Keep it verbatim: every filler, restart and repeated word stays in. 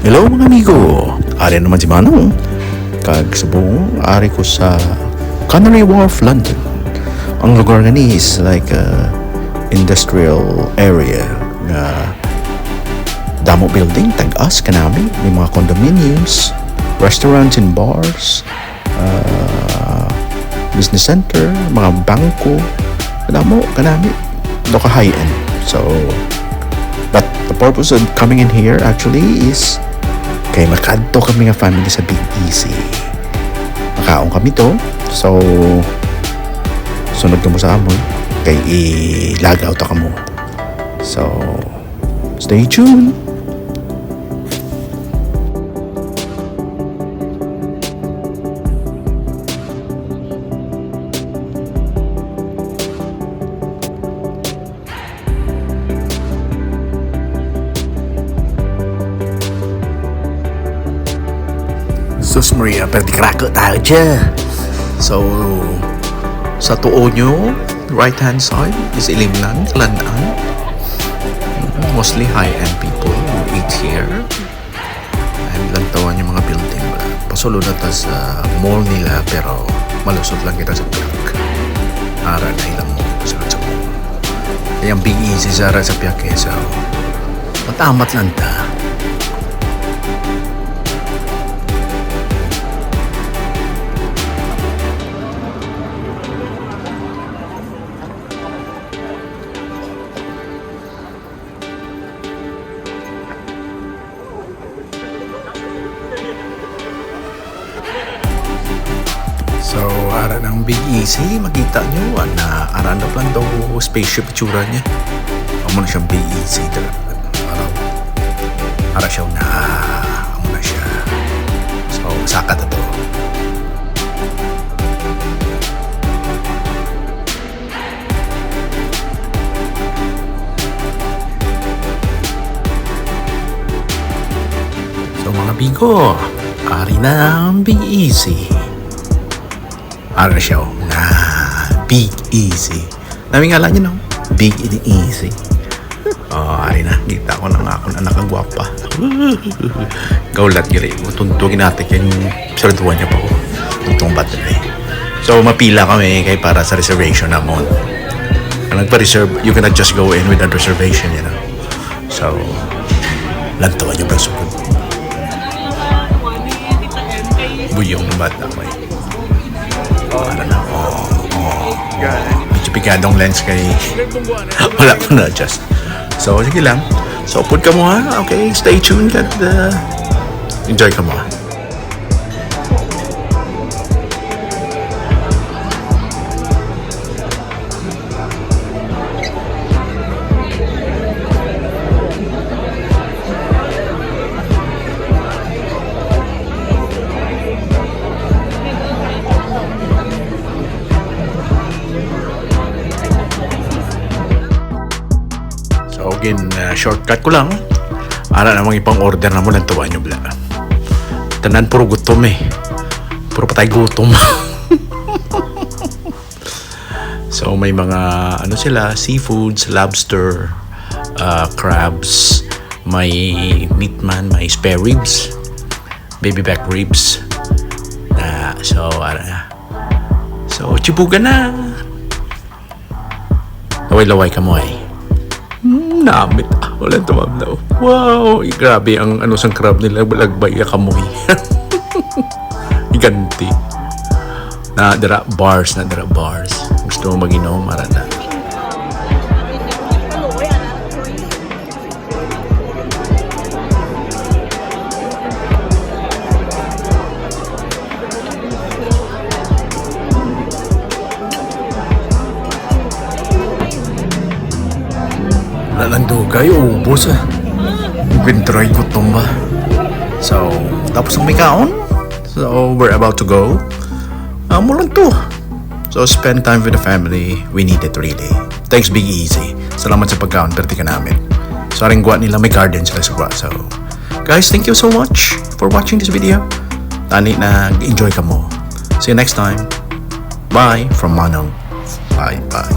Hello mga amigo, ari naman si Manong. Kag subong, ari ko sa Canary Wharf, London. Ang lugar nga ni is like a industrial area nga damo building, tag-as kanami, may mga condominiums, restaurants and bars, ah, business center, mga bangko, damo kanami. Do ka high-end. So, but the purpose of coming in here actually is kay makadto kami nga family sa Big Easy. Makaon kami to. So, sunod kamo sa amon kay ilagaw ta kamo. So, stay tuned. Sus Maria, pero di karako tayo dyan. So, sa tuo nyo, right hand side is Ilimnan, Lan-an. Mostly high-end people who eat here. And lantawan yung mga building. Pasulod na ta sa mall nila, pero malusot lang kita sa truck. Ara na ilang mall, pasulod sa mall. Kaya ang Big Easy sa ara sa Piaquesa, matamat lang ta. So, ara ng Big Easy, makita nyo, ana, ara na lang daw spaceship itsura niya. Amo na siyang Big Easy, dala. Ara, ara siya na, amo na siya. So, saka na to. So, mga bigo, ari na ang Big Easy. Ari siya, oh, na Big Easy. Nami nga lang yun, no? Big and Easy. Oh, ari na. Kita ko na nga ako na nakagwapa. Gaulat gali. Tunto ginati kay sarduan niya pa ko. Tuntong battery. So, mapila kami kay para sa reservation namon. Ang nagpa-reserve, you cannot just go in without reservation, you know. So, lantawa niyo ba sugod? Buyong ng bata ko eh. Ano na? Oh, oh, oh. Medyo pigadong lens kay wala ko na-adjust. So, sige lang. So, put ka mo ha. Okay, stay tuned at uh, enjoy ka mo ha. So, again, uh, shortcut ko lang. Ara namang ipang-order na mo lang tuwa nyo, bla. Tanan puro gutom eh. Puro patay gutom. So, may mga, ano sila, seafoods, lobster, uh, crabs, may meat man, may spare ribs, baby back ribs. Ah, so, ara na. So, chibuga na. Laway-laway ka mo eh. Hmm, namit. Ah, wala ito, ma'am, daw. Wow, grabe ang ano sang crab nila, balagbay ya kamoy. Iganti. Na dira bars, na dira bars. Gusto mo mag-inom, mara na. Wala lang dugay, ubos ah. Gintry ko tumba. So, tapos ang may kaon. So, we're about to go. Amo lang to. So, spend time with the family. We need it really. Thanks, Big Easy. Salamat sa pagkaon, perti ka namin. So, aring gwa nila may garden sila sa gwa. So, guys, thank you so much for watching this video. Tani na enjoy ka mo. See you next time. Bye from Manong. Bye, bye.